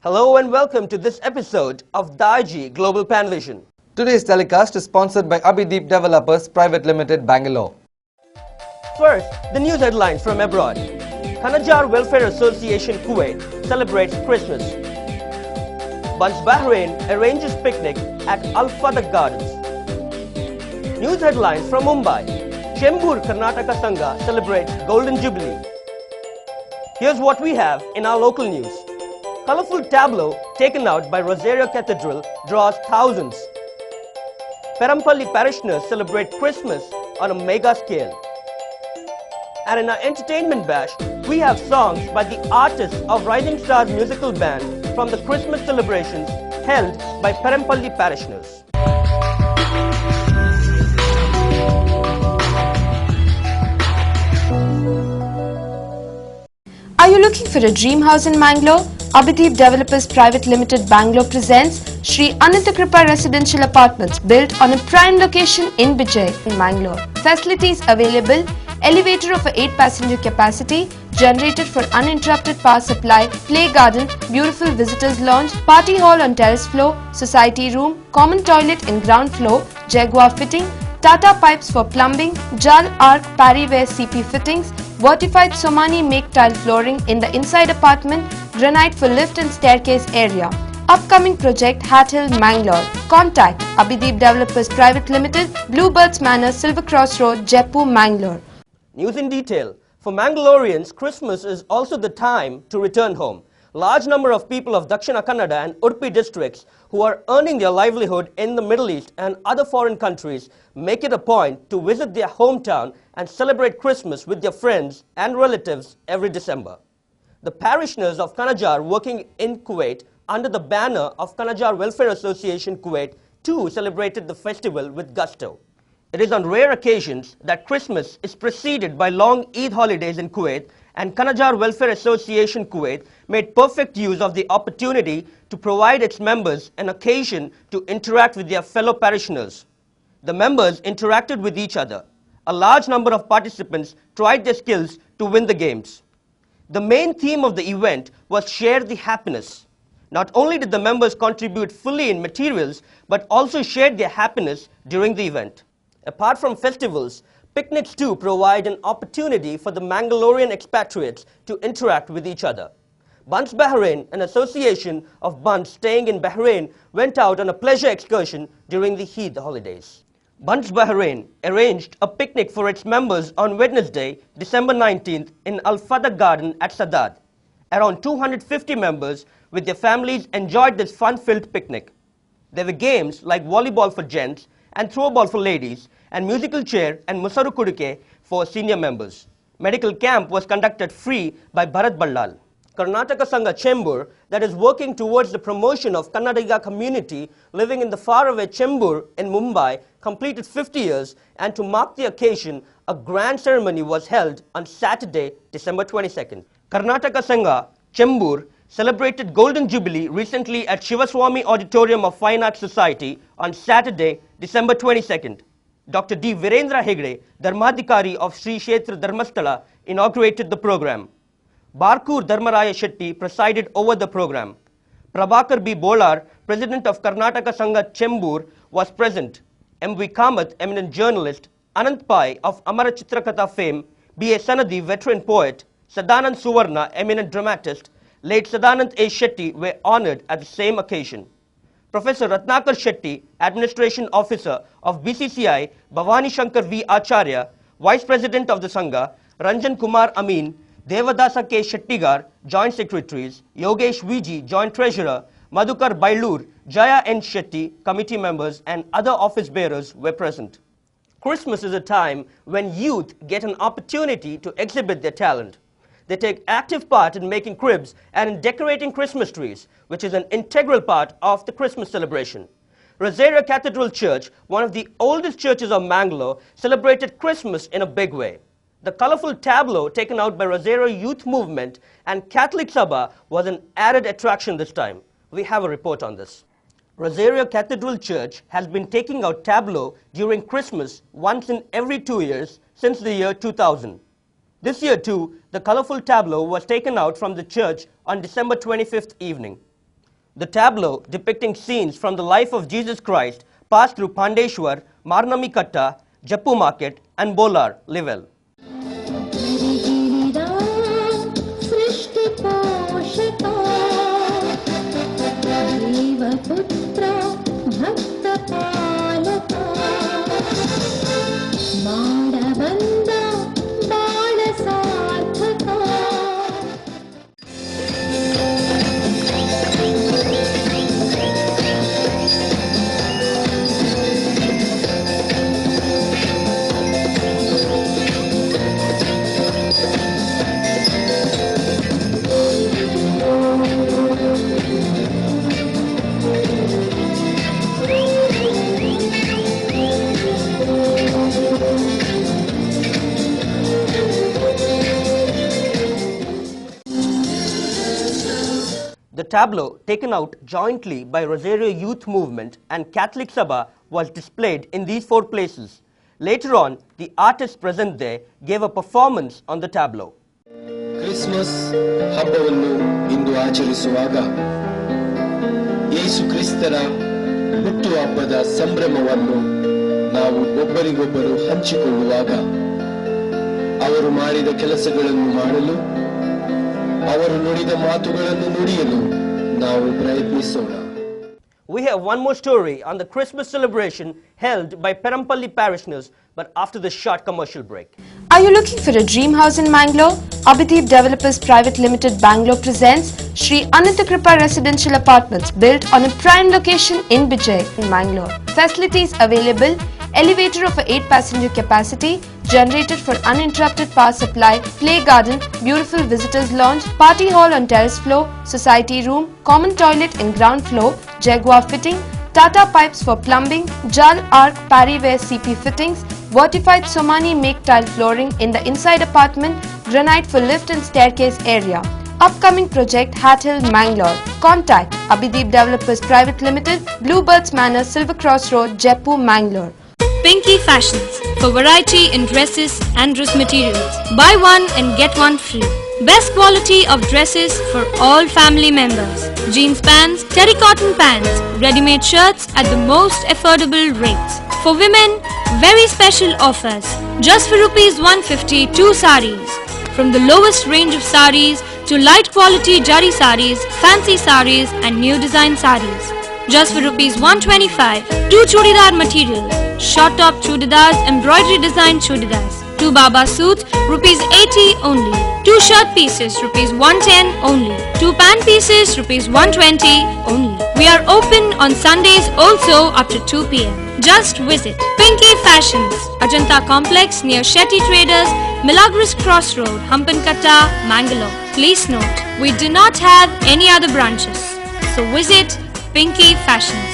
Hello and welcome to this episode of Daiji Global Panvision. Today's telecast is sponsored by Abhideep Developers Private Limited, Bangalore. First, the news headlines from abroad. Kanajar Welfare Association Kuwait celebrates Christmas. Bunts Bahrain arranges picnic at Al Fadak Gardens. News headlines from Mumbai. Chembur Karnataka Sangha celebrates Golden Jubilee. Here's what we have in our local news. Colorful tableau taken out by Rosario Cathedral draws thousands. Perampalli parishioners celebrate Christmas on a mega scale. And in our entertainment bash, we have songs by the artists of Rising Stars musical band from the Christmas celebrations held by Perampalli parishioners. Are you looking for a dream house in Mangalore? Abhideep Developers Private Limited Bangalore presents Sri Anantakripa Residential Apartments built on a prime location in Bijay, in Mangalore. Facilities available: elevator of a 8-passenger capacity, generator for uninterrupted power supply, play garden, beautiful visitors lounge, party hall on terrace floor, society room, common toilet in ground floor, Jaguar fitting, Tata pipes for plumbing, Jal Arc Parryware CP fittings, Vertified Somani make tile flooring in the inside apartment, granite for lift and staircase area. Upcoming project Hat Hill, Mangalore. Contact Abhideep Developers Private Limited, Bluebirds Manor, Silver Cross Road, Jaipur, Mangalore. News in detail. For Mangaloreans, Christmas is also the time to return home. Large number of people of Dakshina Kannada and Udupi districts who are earning their livelihood in the Middle East and other foreign countries make it a point to visit their hometown and celebrate Christmas with their friends and relatives every December. The parishioners of Kanajar working in Kuwait under the banner of Kanajar Welfare Association Kuwait too celebrated the festival with gusto. It is on rare occasions that Christmas is preceded by long Eid holidays in Kuwait, and Kanajar Welfare Association Kuwait made perfect use of the opportunity to provide its members an occasion to interact with their fellow parishioners. The members interacted with each other. A large number of participants tried their skills to win the games. The main theme of the event was share the happiness. Not only did the members contribute fully in materials, but also shared their happiness during the event. Apart from festivals, picnics too provide an opportunity for the Mangalorean expatriates to interact with each other. Bunts Bahrain, an association of Bunts staying in Bahrain, went out on a pleasure excursion during the Eid holidays. Bunts Bahrain arranged a picnic for its members on Wednesday, December 19th in Al Fadak Garden at Sadad. Around 250 members with their families enjoyed this fun-filled picnic. There were games like volleyball for gents and throwball for ladies, and musical chair and Musaru Kuduke for senior members. Medical camp was conducted free by Bharat Ballal. Karnataka Sangha Chembur, that is working towards the promotion of Kannadiga community living in the faraway Chembur in Mumbai, completed 50 years, and to mark the occasion, a grand ceremony was held on Saturday, December 22nd. Karnataka Sangha Chembur celebrated Golden Jubilee recently at Shivaswamy Auditorium of Fine Arts Society on Saturday, December 22nd. Dr. D. Virendra Hegde, Dharmadhikari of Sri Kshetra Dharmasthala, inaugurated the program. Barkur Dharmaraya Shetty presided over the program. Prabhakar B. Bolar, President of Karnataka Sangha Chembur, was present. M. V. Kamath, eminent journalist, Anant Pai of Amara Chitrakatha fame, B. A. Sanadi, veteran poet, Sadanand Suvarna, eminent dramatist, late Sadanand A. Shetty were honored at the same occasion. Professor Ratnakar Shetty, Administration Officer of BCCI, Bhavani Shankar V. Acharya, Vice President of the Sangha, Ranjan Kumar Amin, Devadasa K. Shettigar, Joint Secretaries, Yogesh Viji, Joint Treasurer, Madhukar Bailur, Jaya N. Shetty, committee members, and other office bearers were present. Christmas is a time when youth get an opportunity to exhibit their talent. They take active part in making cribs and in decorating Christmas trees, which is an integral part of the Christmas celebration. Rosario Cathedral Church, one of the oldest churches of Mangalore, celebrated Christmas in a big way. The colorful tableau taken out by Rosario Youth Movement and Catholic Sabha was an added attraction this time. We have a report on this. Rosario Cathedral Church has been taking out tableau during Christmas once in every 2 years since the year 2000. This year too, the colorful tableau was taken out from the church on December 25th evening. The tableau depicting scenes from the life of Jesus Christ passed through Pandeshwar, Marnamikatta, Jeppu Market and Bolar, Livel. The tableau, taken out jointly by Rosario Youth Movement and Catholic Sabha, was displayed in these four places. Later on, the artists present there gave a performance on the tableau. Christmas ಹಬ್ಬವನ್ನು ಇಂದು ಆಚರಿಸುವಾಗ ಯೇಸು ಕ್ರಿಸ್ತರ ಹುಟ್ಟುಹಬ್ಬದ ಸಂಭ್ರಮವನ್ನು ನಾವು ಒಬ್ಬರಿಗೊಬ್ಬರು ಹಂಚಿಕೊಳ್ಳುವಾಗ ಅವರು ಮಾಡಿದ ಕೆಲಸಗಳನ್ನು ಮಾಡಲು, ಅವರು ನುಡಿದ ಮಾತುಗಳನ್ನು ನುಡಿಯಲು ನಾವು ಪ್ರಯತ್ನಿಸೋಣ. We have one more story on the Christmas celebration held by Perampalli parishioners, but after this short commercial break. Are you looking for a dream house in Mangalore? Abhideep Developers Private Limited Bangalore presents Sri Anantakripa Residential Apartments built on a prime location in Bijay, in Mangalore. Facilities available: elevator of a 8-passenger capacity, generated for uninterrupted power supply, play garden, beautiful visitors lounge, party hall on terrace floor, society room, common toilet in ground floor, Jaguar fitting, Tata pipes for plumbing, Jal Arc Parryware CP fittings, Vertified Somani make tile flooring in the inside apartment, granite for lift and staircase area. Upcoming project Hat Hill, Mangalore. Contact Abhideep Developers Private Limited, Bluebirds Manor, Silver Cross Road, Jeppu, Mangalore. Pinky Fashions, for variety in dresses and dress materials. Buy one and get one free. Best quality of dresses for all family members. Jeans pants, terry cotton pants, ready-made shirts at the most affordable rates. For women, very special offers. Just for rupees 150, 2 saris. From the lowest range of saris to light quality jari saris, fancy saris and new design saris. Just for rupees 125, 2 chudidar materials, short top chudidars, embroidery design chudidars, 2 baba suits, rupees 80 only, 2 shirt pieces, rupees 110 only, 2 pant pieces, rupees 120 only. We are open on Sundays also up to 2 p.m. Just visit Pinky Fashions, Ajanta Complex near Shetty Traders, Milagros Cross Road, Hampankatta, Mangalore. Please note, we do not have any other branches. So visit Pinky Fashions.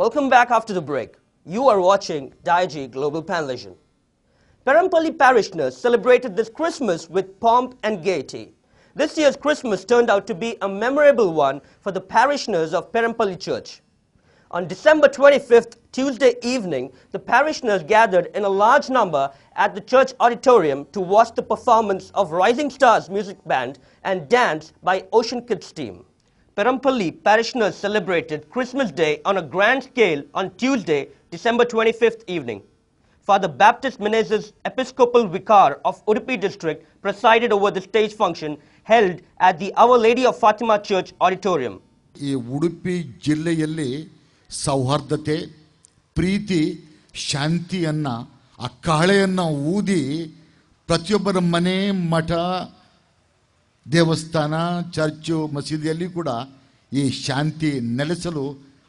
Welcome back after the break. You are watching Daiji Global Panvision. Perampalli parishioners celebrated this Christmas with pomp and gaiety. This year's Christmas turned out to be a memorable one for the parishioners of Perampalli Church. On December 25th, Tuesday evening, the parishioners gathered in a large number at the church auditorium to watch the performance of Rising Stars Music Band and dance by Ocean Kids team. Perampalli parishioners celebrated Christmas Day on a grand scale on Tuesday, December 25th evening. Father Baptist Menezes, Episcopal Vicar of Udupi District, presided over the stage function held at the Our Lady of Fatima Church Auditorium. ಈ ಉಡುಪಿ ಜಿಲ್ಲೆಯಲ್ಲಿ ಸೌಹಾರ್ದತೆ, ಪ್ರೀತಿ, ಶಾಂತಿಯನ್ನ, ಆ ಕಹಳೆಯನ್ನ ಊದಿ ಪ್ರತಿಯೊಬ್ಬರ ಮನೆ, ಮಠ, ದೇವಸ್ಥಾನ, church, ಮಸೀದಿಯಲ್ಲಿ ಕೂಡ ಈ ಶಾಂತಿ ನೆಲೆಸಲು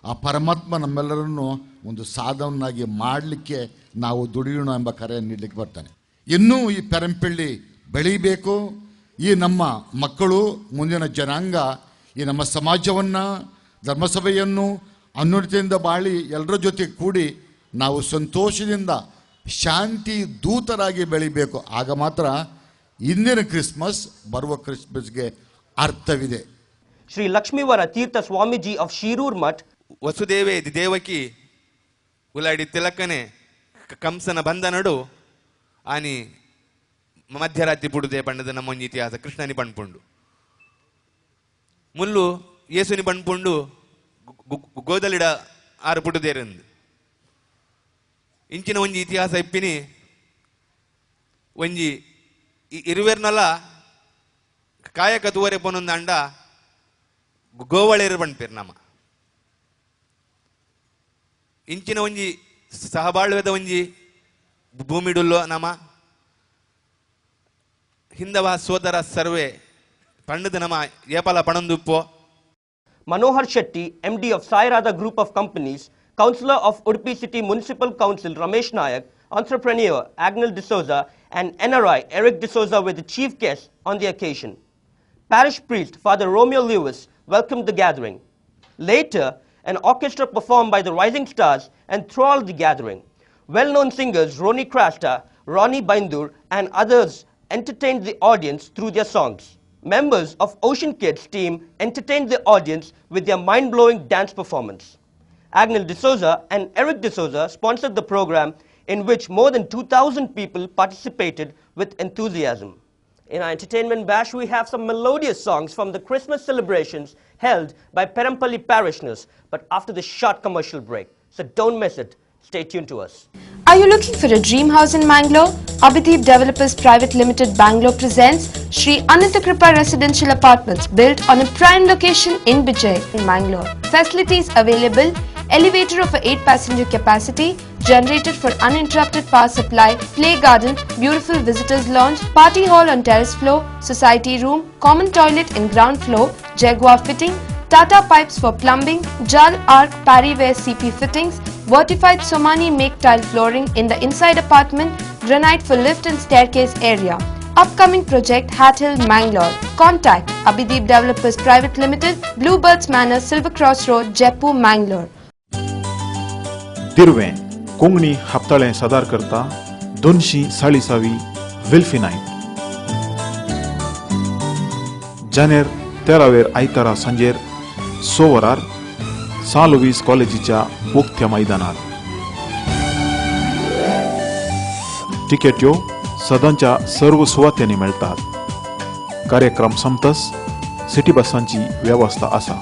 ಆ ಪರಮಾತ್ಮ ನಮ್ಮೆಲ್ಲರನ್ನು ಒಂದು ಸಾಧವನ್ನಾಗಿ ಮಾಡಲಿಕ್ಕೆ ನಾವು ದುಡಿಯೋಣ ಎಂಬ ಕರೆಯನ್ನು ನೀಡಲಿಕ್ಕೆ ಬರ್ತಾನೆ. ಇನ್ನೂ ಈ ಪೆರಂಪಳ್ಳಿ ಬೆಳೀಬೇಕು. ಈ ನಮ್ಮ ಮಕ್ಕಳು, ಮುಂದಿನ ಜನಾಂಗ, ಈ ನಮ್ಮ ಸಮಾಜವನ್ನು, ಧರ್ಮಸಭೆಯನ್ನು ಅನ್ಯೋನ್ಯತೆಯಿಂದ ಬಾಳಿ ಎಲ್ಲರ ಜೊತೆ ಕೂಡಿ ನಾವು ಸಂತೋಷದಿಂದ ಶಾಂತಿ ದೂತರಾಗಿ ಬೆಳೀಬೇಕು. ಆಗ ಮಾತ್ರ ಇಂದಿನ ಕ್ರಿಸ್ಮಸ್ ಬರುವ ಕ್ರಿಸ್ಮಸ್ಗೆ ಅರ್ಥವಿದೆ. Shri Lakshmivara Tirtha Swamiji of Shirur Mutt, ವಸುದೇವೆ Devaki ಉಲಾಡಿ ತಿಲಕನೆ ಕಂಸನ ಬಂಧನಡು ಆನಿ ಮಧ್ಯರಾತ್ರಿ ಪುಡುದೆ ಪಂಡದ ನಮ್ಮ ಒಂಜಿ ಇತಿಹಾಸ. ಕೃಷ್ಣನಿ ಪಣ್ಪುಂಡು ಮುಲ್ಲು ಯೇಸುನಿ ಪಣ್ಪುಂಡು ಗೋದಲಿಡ ಆರು ಪುಡುದೇರಂದು ಇಂಚಿನ ಒಂಜಿ ಇತಿಹಾಸ ಇಪ್ಪಿನಿ ಒಂಜಿ ಇರುವೆರ್ನಲ ಕಾಯಕ ತೂವರೆ ಪೊನೊಂದು ಅಂಡ ಗೋವಳೇರು ಪಣ್ಪೇರು ನಮ್ಮ ಇಂಚಿನ ಒಂಜಿ ಸಹಬಾಳ್ವೆದ ಒಂಜಿ ಭೂಮಿಡುಲ್ಲೋ ನಮ ಹಿಂದವ ಸೋದರ ಸರ್ವೆ ಪಂಡದ ನಮ ಏಪಲ ಪಣಂದುಪ್ಪೋ. Manohar Shetty, MD of Sai Radha Group of Companies, Councillor of Udupi City Municipal Council Ramesh Nayak, entrepreneur Agnel D'Souza and NRI Eric D'Souza were the chief guests on the occasion. Parish priest Father Romeo Lewis welcomed the gathering. Later, an orchestra performed by the Rising Stars enthralled the gathering. Well-known singers Ronnie Crasta, Ronnie Baindur and others entertained the audience through their songs. Members of Ocean Kids team entertained the audience with their mind-blowing dance performance. Agnel D'Souza and Eric D'Souza sponsored the program in which more than 2,000 people participated with enthusiasm. In our entertainment bash, we have some melodious songs from the Christmas celebrations held by Perampalli parishioners, but after the short commercial break. So don't miss it. Stay tuned to us. Are you looking for a dream house in Mangalore? Abhideep Developers Private Limited Bangalore presents Shri Anantakripa Residential Apartments built on a prime location in Bijay, in Mangalore. Facilities available: elevator of a 8-passenger capacity, generated for uninterrupted power supply, play garden, beautiful visitors lounge, party hall on terrace floor, society room, common toilet in ground floor, Jaguar fitting, Tata pipes for plumbing, Jal Arc Parryware CP fittings, Vertified Somani make tile flooring in the inside apartment, granite for lift and staircase area. Upcoming project Hat Hill, Mangalore. Contact Abhideep Developers Private Limited, Bluebirds Manor, Silver Cross Road, Jaipur, Mangalore. Dirve Konkani हप्ताळें सादर करता 240वी विल्फी night जानेर 13वेर आयतारा सांजेर 6 वरार सां Lewis कॉलेजीच्या उक्त्या मैदानार. तिकेट्यो सदांच्या सर्व सुवातेंनी मेळटात. कार्यक्रम संपतस सिटी बसांची वेवस्था आसा.